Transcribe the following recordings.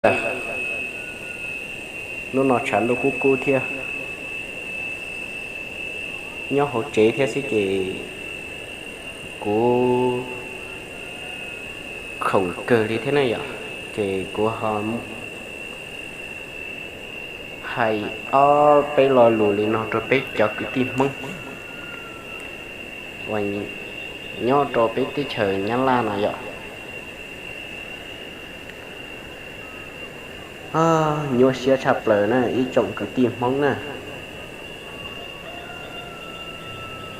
Ntawd, hnub no tshav ntuj kub kub thiab, nyob hauv tsev thiab xwb ces kuv khoom kawg li thiab ne yom, ces kuv ho hais ob peb lo lus li no rau peb cov kwv tij Hmoob uas nyob rau peb teb chaws Nyab Laj no yom. Nyuaj siab tshaj plaws na ib tsoom kwv tij Hmoob na.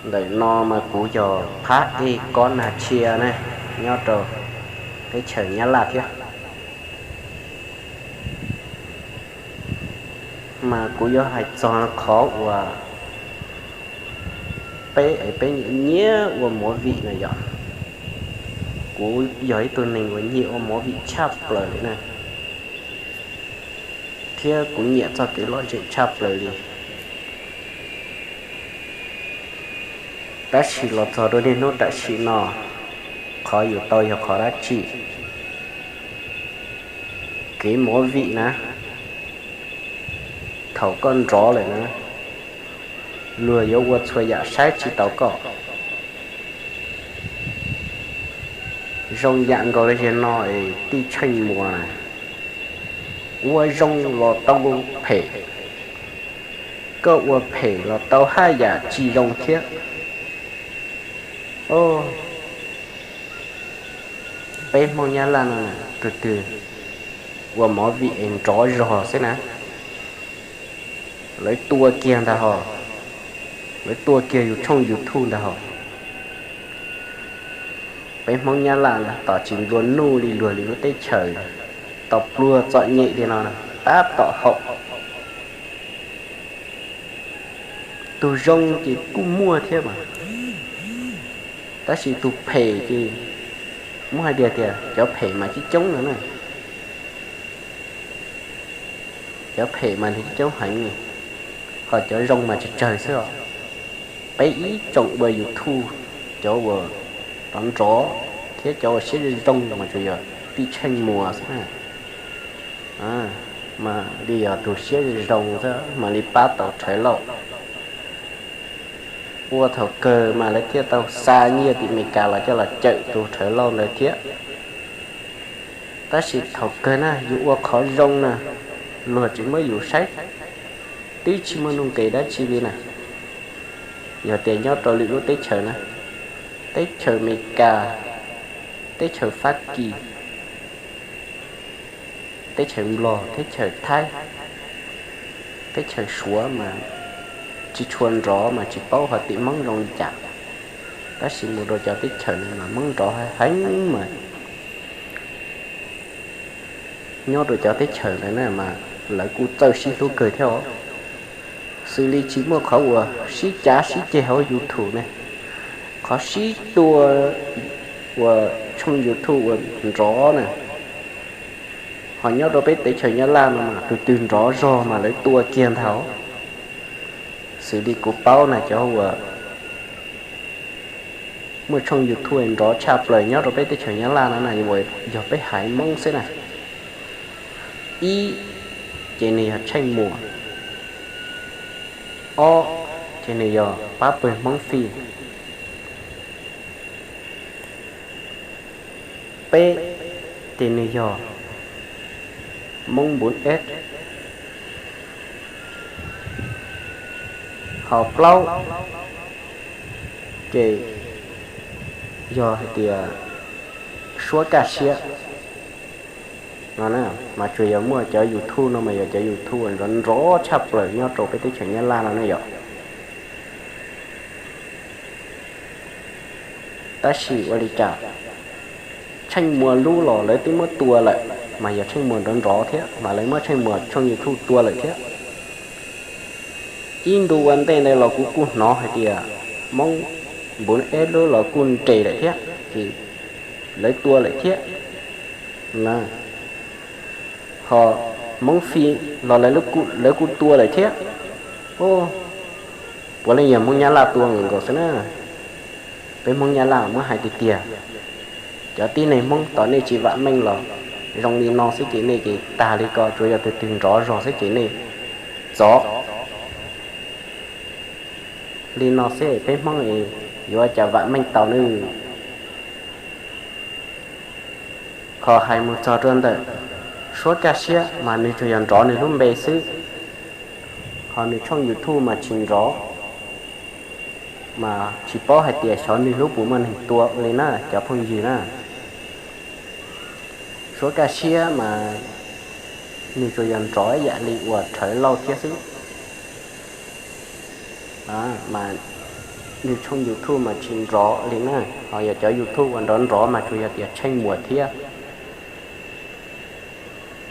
Ntawm no mas kuv yog phab ej kob nag tshia na, nyob rau teb chaws Nyab Laj thiab. Mas kuv yuav hais txog qhov uas peb es peb nyiam nyiam ua movie na yom. Kuv yog ib tug neeg uas nyiam ua movie tshaj plaws li na, thiab kuv nyiam txoj kev lom zem tshaj plaws li. Tab sis los txog rau niaj hnub tam sim no, qhov yus tau yog qhov dab tsi? Kev movie na, thaum koj nrov lawm na, luag yuav ua txhua yam saib tsis taus koj. Zoo yam nkaus li zaum no es tij Tsheej Muas na, ua zoo los tau phem, koj ua phem los tau haj yam tsis zoo thiab. Peb Hmoob Nyab Laj no na, tus twg ua movie es nrov zog xwb na, lawv tua kiag ntag hos, lawv tua kiag yus tshooj YouTube ntag hos. Peb Hmoob Nyab Laj no tos tsis nplua nuj li luag li lub teb chaws, tau pluag txom nyem li no tab tom haum. Tus zoo ces kuj muaj thiab mas, tab sis tus phem ces muab hais tias tias cov phem mas coob coob no na. Cov phem mas nws coob heev, ho cov zoo mas tsawg tsawg xwb os. Peb ib tsoom ua YouTube, cov uas nrov nrov thiab cov uas siab zoo zoo mas tsuas yog tij Tsheej Muas xwb na. Mas li yog tus siab zoo zoo xwb mam li pab tau Rhawv Lauj. Ua thaum kawg mas lawv thiaj tau xa nyiaj tim Amelikas los coj los cawm tus Rhawv Lauj ntawd thiab. Tab sis thaum kawg na yus ua qhov zoo na, luag tsis muab yus saib, twb tsis muaj nuj nqis dab tsi li na. Yog tias nyob rau lwm lub teb chaws na, teb chaws Amelikas, teb chaws Fab Kis, teb chaws Nplog, teb chaws Thaib, teb chaws Suav mas tsis tshua nrov mas tsis paub hais tias Hmoob zoo li cas. Tab sis mus rau cov teb chaws no mas Hmoob nrov heev mas nyob rau cov teb chaws ntawd na mas lawv kuj txawj sib hlub kawg thiab os. Xws li tsis muaj qhov uas sib cav sib ceg hauv YouTube ne, qhov sib tua uas tshooj YouTube uas nrov na, ho nyob rau peb teb chaws Nyab Laj no mas tus twg nrov zog mas lawv tua kiag ntag. Xws li kuv paub na cov uas muaj tshooj YouTube nrov tshaj plaws nyob rau peb teb chaws Nyab Laj no na yog peb haiv Hmoob xwb na. Ib, ces nws yog Tsheej Muas. Ob, ces nws yog pab pawg Hmoob Fij. Peb, ces nws yog Hmoob Npun Eb. Ho plaub, ces yog hais tias Suab Kaj Siab no na, mas tsuas yog muaj cov YouTube no mas yog cov YouTube uas nrov nrov tshaj plaws nyob rau peb teb chaws Nyab Laj no ne yom. Tab sis ua li cas Tsheej Muas lub los lawv twb muab tua lawm, mas yog Tsheej Muas nrov nrov thiab mas lawv muab Tsheej Muas tshooj YouTube tua lawm thiab. Ib ntu ua ntej ntawd los kuv kuj hnov hais tias Hmoob Npun Eb lub los kuj nres lawm thiab, ces lawv tua lawm thiab. Ho Hmoob Fij los lawv kuj tua lawm thiab. Puav leej yog Hmoob Nyab Laj tua nkaus xwb na. Peb Hmoob Nyab Laj muab hais tiag tiag, cov tib neeg Hmoob tos nej tsis vam meej los Zoo li no xwb ces nej ces tag li ko, tsuas yog tus twg nrov zog xwb ces nej txov. Li no xwb peb Hmoob yuav ua cas vam meej tau nawb. Ho hais mus txog rau ntawm Suab Kaj Siab mas nws tsuas yog nrov nws lub npe xwb, ho nws tshooj YouTube mas tsis nrov, mas tsis paub hais tias xyov nws hlub puas muaj neeg tua li na cov phooj ywg na. Suab Kaj Siab mas nws tsuas yog nrov ib yam li uas Rhawv Lauj thiab xwb, mas nws tshooj YouTube mas tsis nrov li na. Ho yog cov YouTube uas nrov nrov mas tsuas yog tias Tsheej Muas thiab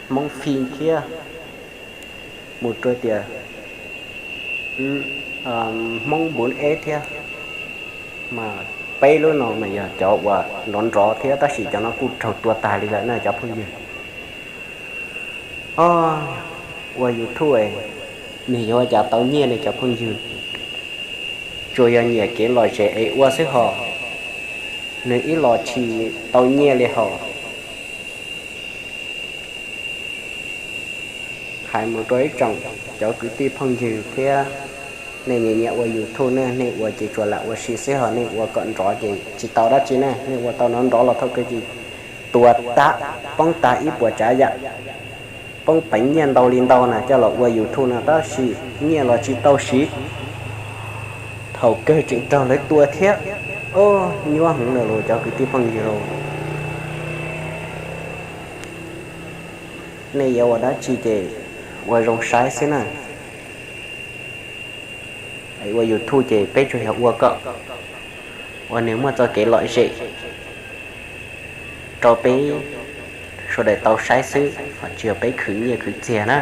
Hmoob Fij thiab, mus rau tias Hmoob Npub Eb thiab. Mas peb lub no mas yog cov uas nrov nrov thiab, tab sis cov no kuj raug tua tag li lawm na cov phooj ywg. Ua YouTube nws yuav ua cas tau nyiaj ne cov phooj ywg? Tsuas yog nyiam kev lom zem es ua xwb hos, nws ib los tsis tau nyiaj li hos. Hais mus rau ib tsoom cov kwv tij phooj ywg thiab, nej nyiam nyiam ua YouTube ne, nej ua ces tsuas lam ua si xwb hos, nej ua kom nrov ces tsis tau dab tsi ne, nej ua tau nrov nrov los thaum kawg ces tua tag, poob tag ib puas tsav yam, poob peev nyiaj ntau li ntau na coj los ua YouTube no tab sis nyiaj los tsis tau siv. Thaum kawg tseem raug lawv tua thiab. Nyuab heev lawm los cov kwv tij phooj ywg los, nej yuav ua dab tsi ces ua zoo saib xwb na. Ua YouTube ces peb tsuas yog ua kom uas nws muaj txoj kev lom zem rau peb sawv daws tau saib xwb, ho tsis yog peb khwv nyiaj khwv txiag na,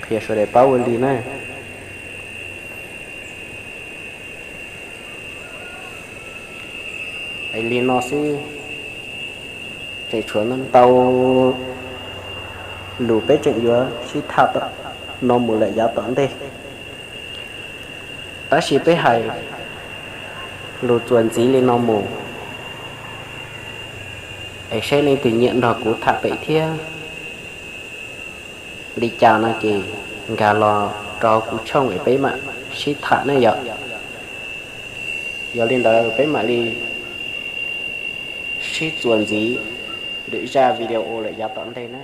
qhia sawv daws paub ua li na. Es li no xwb, tseem tshuav ntau lus peb tseem yuav sib tham no mus lawm yav tom ntej. Tab sis peb hais lus txuas ntxiv li no mus, es saib leej twg nyiam nrog kuv tham pem thiab li cas no ces nkag los rau kuv tshooj es peb mam sib tham ne yom. Yog li ntawd peb mam li sib txuas ntxiv lwm zaj video lawm yav tom ntej na.